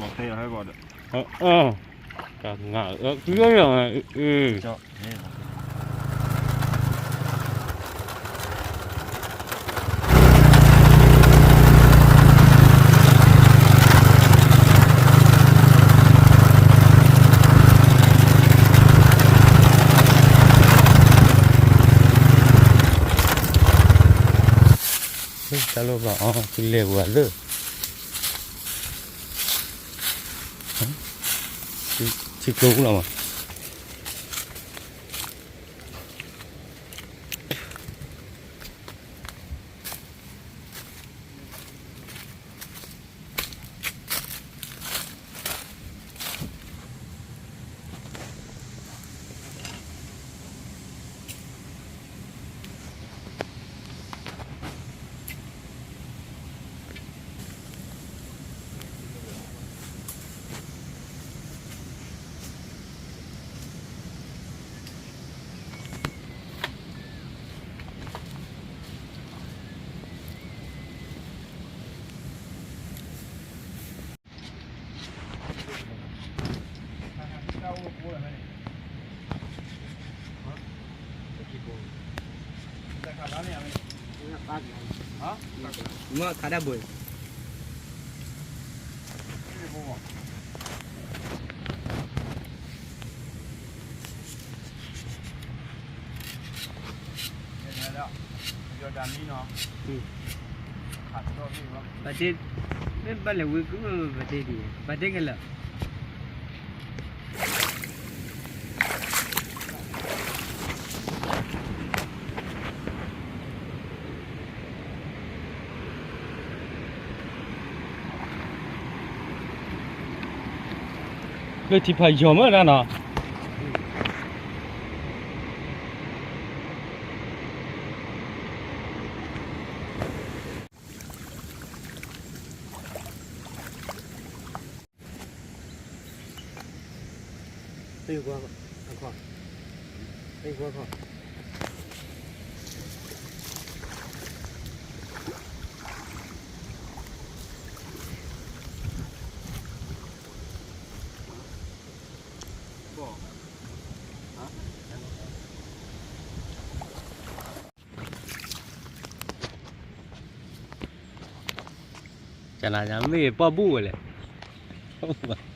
အီၣ်တဲဟဲဂီၤဒီး, အၢ, တၢ်ငါအၢ ကုၢ်အၢ, အၢ, တၢ်လီၢ်ဘၣ်အီၤ ကလဲၤဝဲသၢ, ထံကျိပူၤလီၤမး. မ့ၢ်ခးဒၣ်ဘိၣ်. ဘၣ်တ့, မ့ၢ်ဘၣ်လဲၤဝံၤကုၢ်ဘၣ်တ့ဒံး, ဘၣ်တ့ကလၢာ်. လၢထံဖးယိၤမ့ၢ်ဒၣ်နီၤ. ကနၤမ့ၢ်ပီၣ်ဘူၣ်ဝဲလဲၣ်.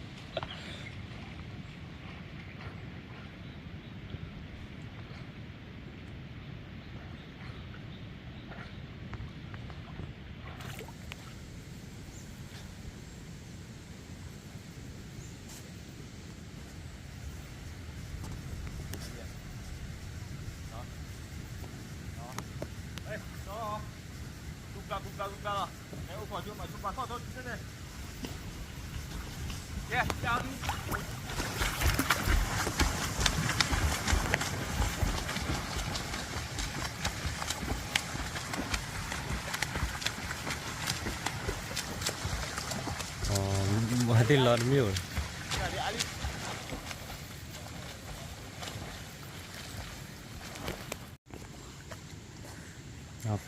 ဟဲတ့ၢ်လီၤတမ့ၢ်ဧိၤ.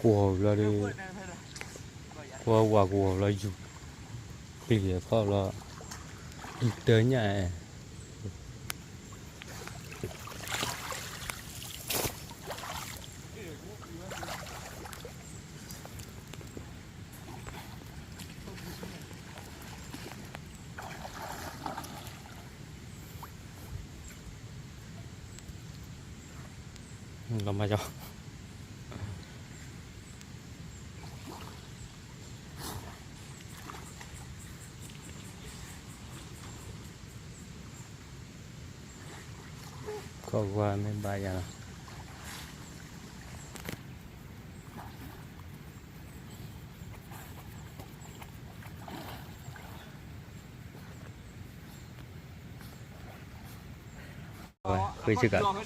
ကွၢ်ဝဲကွၢ်ဝဲကွၢ်ဘျီယူၤ, ပျံၤအခီၣ်ဘျီ, တၢ်ညၣ်, လီၤမၢ်ယီၤ. ခီၣ်ဝါမ့ၢ်ဘၣ်ယၤလီၤ. ဃ့က့ၤကး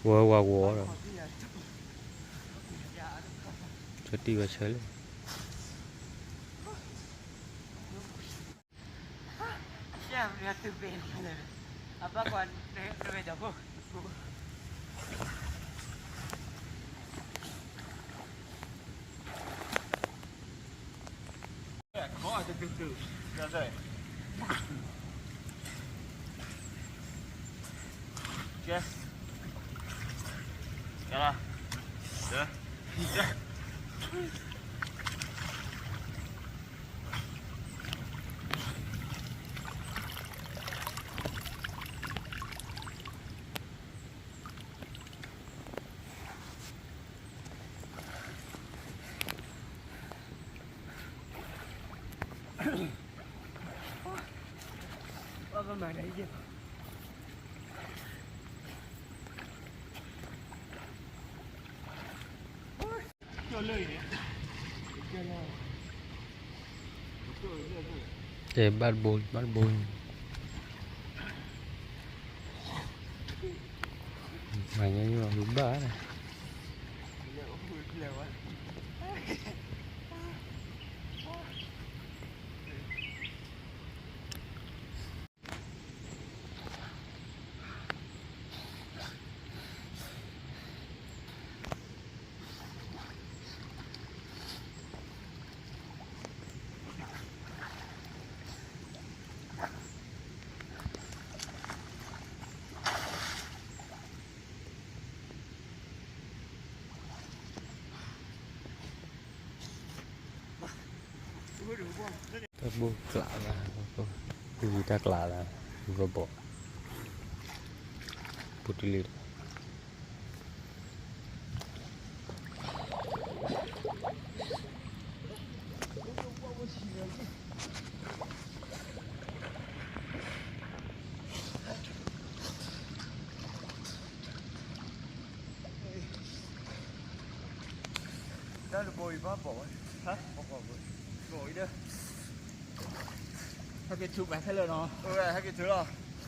ဝဲဝါဂီၤဒီး ဆၢတံၢ်ဝဲဆၢလံ. သုးဘ့ၣ်, အဘၣ်ကွၢ်တဝဲဒီးဖိ, တဲဘၣ်တဘိ ဘၣ်တဘိ, မၤညါယဘၣ်န့ၣ်. တၢ်ဘိၣ်ကျးလၢ, တၢ်ကျးလၢ, ကဘီ, ပူတလ့, တၢ်တဘိအံၤဘၣ်ဘီၣ်ဝဲ, ဘီၣ်ဘီၣ်ဘီၣ်, ဘီၣ်အံၤဒီး, ဟဲက့ၤထုးပှၤခဲလၢာ်နီၤ, ဟဲက့ၤထုးလီၤ,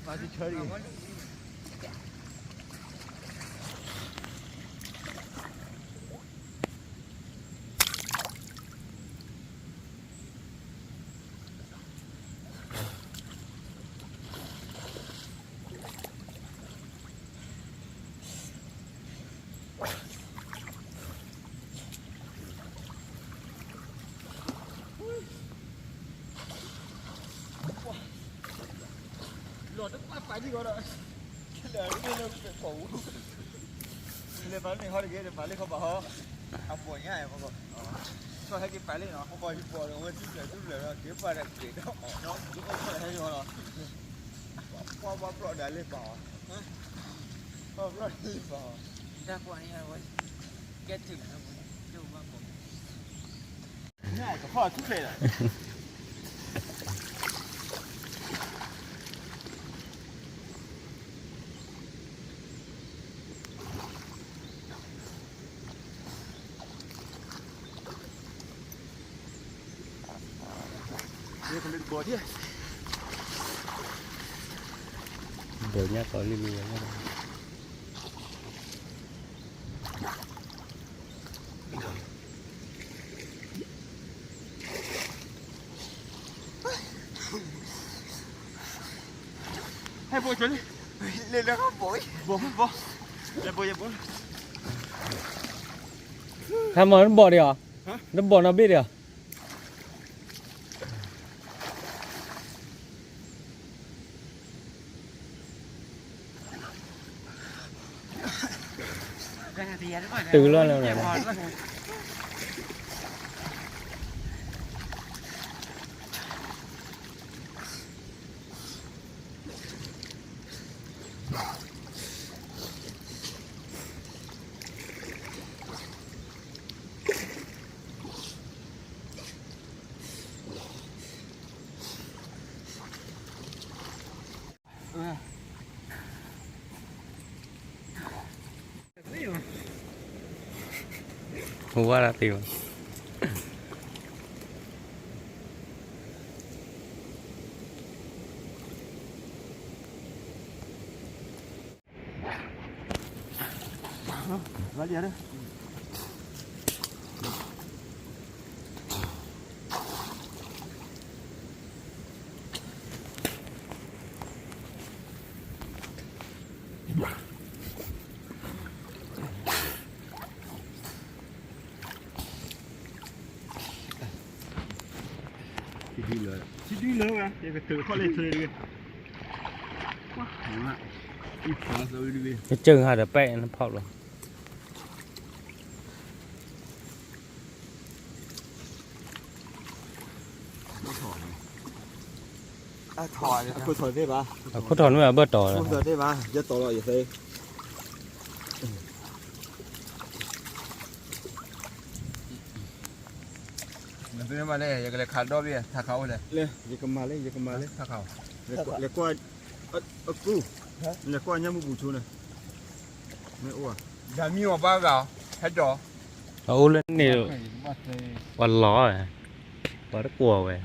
ပှၤက့ၤထုးလီၤ. လီၤတပာ်ပာ်ဒံးဂီၤဒီး, လၢလၢပှဲၤဖီၣ်ဝူ, လဲၤပာ်လၢန့ၣ်ဟီတဂ့ၤ ပာ်လၢခီပၤဟီ, အပီၢ်ညါ, ဆီၣ်ဟဲက့ၤပာ်လၢနီၤ, ဟီၣ်ကီၢ်ဟံၣ်ပီၢ်ဒီး ဝဲတူၢ်ဖျဲးတူၢ်ဖျဲးဒီး က့ၤပာ်ဒီးက့ၤဒီးအီၤနီၤ, ဒ်အိၣ်ဆီၣ်ဟဲက့ၤအီၤလီၤ, ပှၤပှၤပျီၢ်ဒၣ်လၢပာ်အီၤ, ပှၤပျီၢ်ဒၣ်လၢပာ်အီၤ, တၢ်ကွၢ်န့ၣ်ဝဲ, ကဲတုၤလၢ, ကဖီၣ်ထူၣ်ဖျဲးလီၤ. ဘီၣ်ညါကီးလံလံ, ဟဲဘီၣ်ကၠီလံ, လၢလၢဘီၣ်, ဘီၣ်ဘီၣ်, လၢဘီၣ်ယဘီၣ်, ဟဲမၤတဘီၣ်ဒံးဧါ, တဘီၣ်နီၤဘ့ၣ်ဒံးဧါ. တုၤလီၤလၢ, ဝါဒၣ်သ့ဘၣ်. လီၤလံဧါ. ဒ်လၢ, ထံဒ်လၢဝဲ, ယကထုးခီၣ်လၢထံတဂ့ၤ, ကွၢ်, ယကၢၢ်ဟးဒီးပဲၣ်နဖီၣ်လီၤ. အခိၣ်ထီၣ်န့ၣ်အဘၢၣ်တီၤ, အခိၣ်ထီၣ်န့ၣ်အဘၢၣ်တီၤ, အခိၣ်ထီၣ်သ့ၣ်ဘၣ်, ယတီၤလီၤယသ့, နမ့ၢ်မၤလဲၣ် ယကလဲၤခးဒီဘ့ၣ်ထးခးအိၣ်လဲၣ်, ယကမၤလၢယကမၤလၢထးခး, လဲၤကွၢ်, အကူ, လဲၤကွၢ်ညၣ်မုၢ်ပူၤဆိန့ၣ်, မ့ၢ်အိၣ်ဧါ, ဒၣ်မံအီၤဘၣ်ဂၤ, ဟဲဒီး, အအိၣ်လၢန့ၣ်, ပှၤလီၤ, ပှၤတကွီၢ်ဝဲ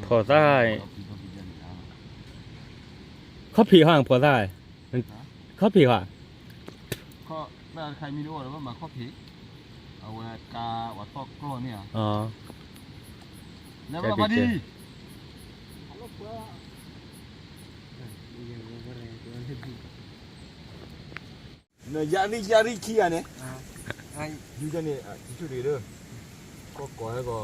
ဖိသၣ်, ခီၣ်ဖံးဟီ ဖိသၣ်, ခီၣ်ဖံးဟီ, ခီၣ်ဖံး, အဝဲကါဝဲတီၢ်ကျီၢ်န့ၣ်ဧါ, လၢဘၣ်ဒံး, နယါရံယါရံခံဂၤန့ၣ်, ယူန့ၣ်, ယဆူၣ်တဂ့ၤလၢ, ကီၢ်ကီၢ်ဟဲကီၢ်,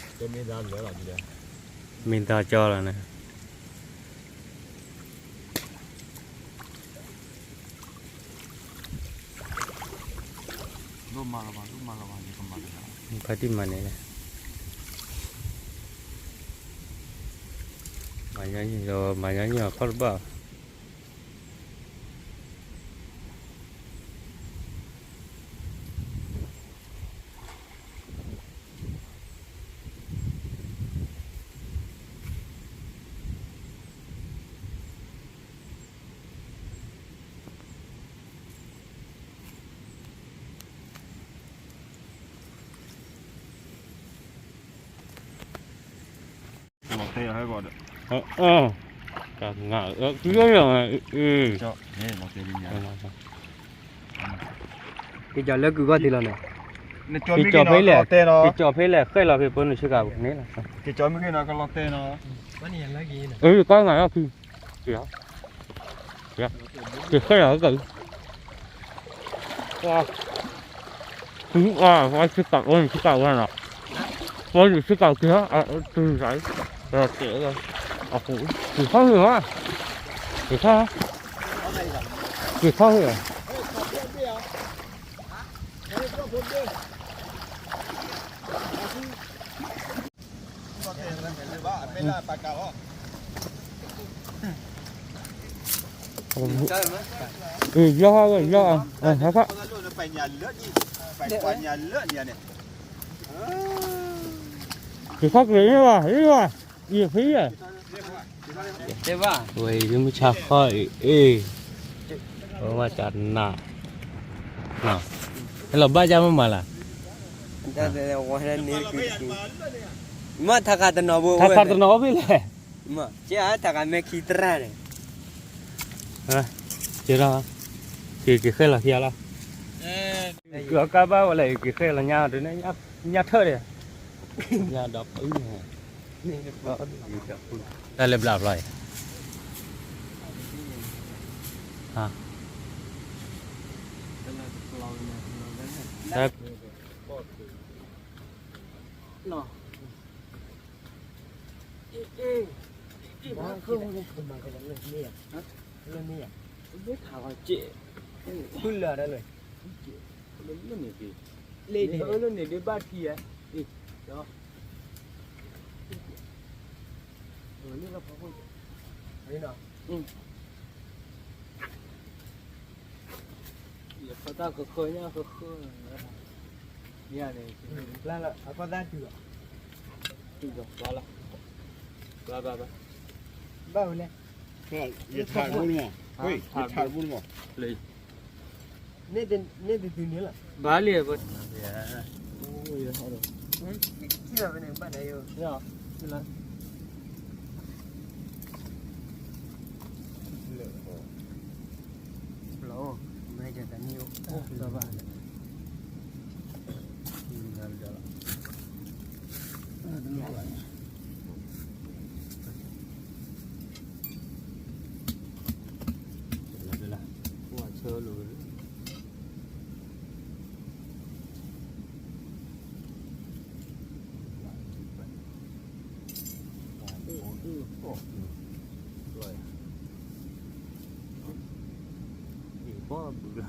တမ့ၢ်ဒါလၢလီၤဒ်လဲၣ်, မ့ၢ်ဒါကၠီလီၤန့ၣ် ဒိၣ်မးလီၤဘၣ်, ဒိၣ်မးလီၤဘၣ်, ယကမၤလီၤ, ဖါတံၢ်မၤန့ၣ်လဲၣ်, မၤညီနုၢ်, မၤညီနုၢ်အီၤခီၣ်တဘၣ် ကကလၢကုၢ်ဂီၢ်တ့ၢ်လီၤန့ၣ်, ကကၠီဖဲလဲၣ်, ဃဲၣ်လီၤဖဲပနုာ်ဆ့ကၤန့ၣ်လီၤ, ကကၠီမ့ၢ်ဂ့ၤနီၤကလီၤတဲာ်နီၤ, ကါငါလီၤခု ကဃဲၣ်လီၤကၢ်, ပှၤ, ပှၤဆ့ကၤအိၣ်န့ၣ်ဆ့ကၤဝဲနီၤ, ပှၤဆ့ကၤက့ၤ, တုၤစး, က့ၤခီၣ်ဟ့ၣ်, က့ၤခီၣ်, က့ၤခီၣ်ဟ့ၣ် ယီၤ, ယီၤ, ဟဲခီ, က့ၤခီၣ်က့ၤလၢဘၣ်, လၢဘၣ်, ယဖံယဲ, ဝဲယမုၢ်ဆါခီအံၤ, အ့ၣ်, ဝဲမၤကနး, ဟဲလီၤဘၣ်ကၢ်မ့ၢ်မးလၢ်, မ့ၢ်ထးခးတနီၤဘိ, ထးခးတနီၤအိၣ်ဖဲလဲၣ်, မ့ၢ်ထးခးမဲာ်ခံသရၣ်န့ၣ်, က့ၤ, က့ၤဃဲၣ်လီၤခံဂၤလီၤ, က့ၤအီၣ်ကါဘၣ်ဝဲလဲၣ် က့ၤဃဲၣ်လီၤညါဒ်န့ၣ်, ညၣ်ထၢၣ်ဒီး, ညၣ်ဒီးပ, တၢ်လၢဘျးဖျီအံၤ, လၢန့ၣ်ဒ်ဘၣ်ထံဧါ, လၢဖီခိၣ်, ယဖီတၢ်ဃၢဃၢညါဃၢဃၢ, မ့ၢ်န့ၣ်, အဖီတၢ်တုၤလီၤ, တုၤလီၤ, ဘၣ်လီၤ, ဘၣ်ဘၣ်ဘၣ်, ဘၣ်ဝဲလဲၣ်, ယထးတဘိမး, ယထးတဘိမး, န့ၣ်တတုၤန့ၣ်လီၤ, ဘၣ်လံ, ထံၣ်ဘၣ်ဖဲန့ၣ်ဘၣ်ဒၣ်ယိာ်, လီၤ, မ့ၢ်ယတၢ်န့ၣ်အိၣ်, ဘၣ်ဘၣ်, တမ့ၢ်ဘၣ်, လီၤ, လၢ ဝဲဘျီပနီတ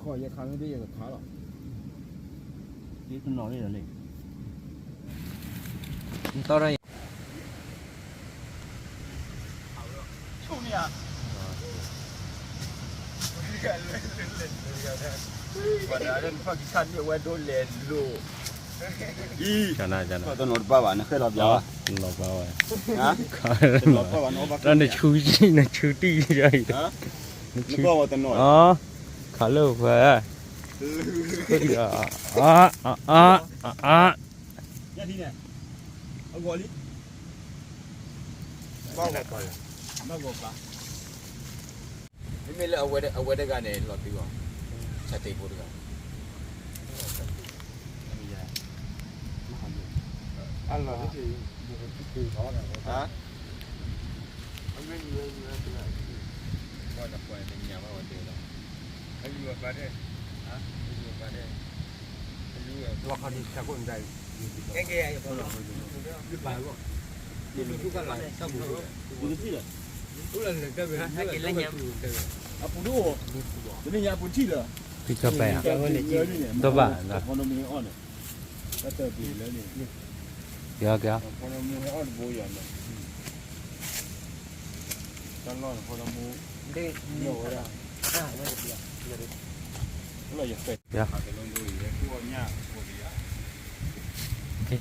ဘၣ် ယခါမ့ၢ်ဒ်ယကခါလီၤ တနီၤလံလီၤလံ နတီရ ဆူၣ်န့ၣ်ဧါ ပှၤဒၣ်လၢနဖၣ်ကဆၣ်န့ၣ်ဝဲဒိးလဲၤလိၤ အံၤ တနီၤတဘၣ်ဘၣ် နဃဲလီၤဘျါဝဲ လီၤဘျါဝဲ တၢ်နဆူ နဆူတံၢ်ယၤအံၤ နဘၣ်ဝဲတနီၤ ခးလၢဝဲ အါ အါ အါ အါ ညၣ်ထံန့ၣ် အဂီၤလံ ဘၣ်ဂီၤပာ်လီၤ ဘၣ်ဂီၤပာ် မ့မ့ၢ်လၢအဝဲတဂၤန့ၣ် လီၤတုၤအီၤ ဆၢတဲာ်ဖိတဂၤ အလီၤ ဟါ အမ့ၢ် ဘၣ်တပှဲၤတညၣ်ဘၣ်ဝဲတဲလီၤ အယူၤအပာ်တဲ အယူၤအပာ်တဲ လီၤခီၣ်ထံးဆၢခိၣ်နတၢ် ကဲကဲ ယပာ်လီၤ ယပာ်လီၤ ယလူၤဆူကလၢ် တၢ်မူၤ အပူၤဒိၣ် တနံၤညါအပူၤထံၣ်လၢ ဖံကပၤ တဘၣ် ဖီနမူၤဟဲအီၣ်န့ၣ် ကဲကဲ ဖီနမူၤဟဲအီၣ်တဘိယၤန့ၣ် တၢ်လီၢ်န့ၣ် ဖီနမူၤ လီၤဝဲဒၣ် လီၤယၤ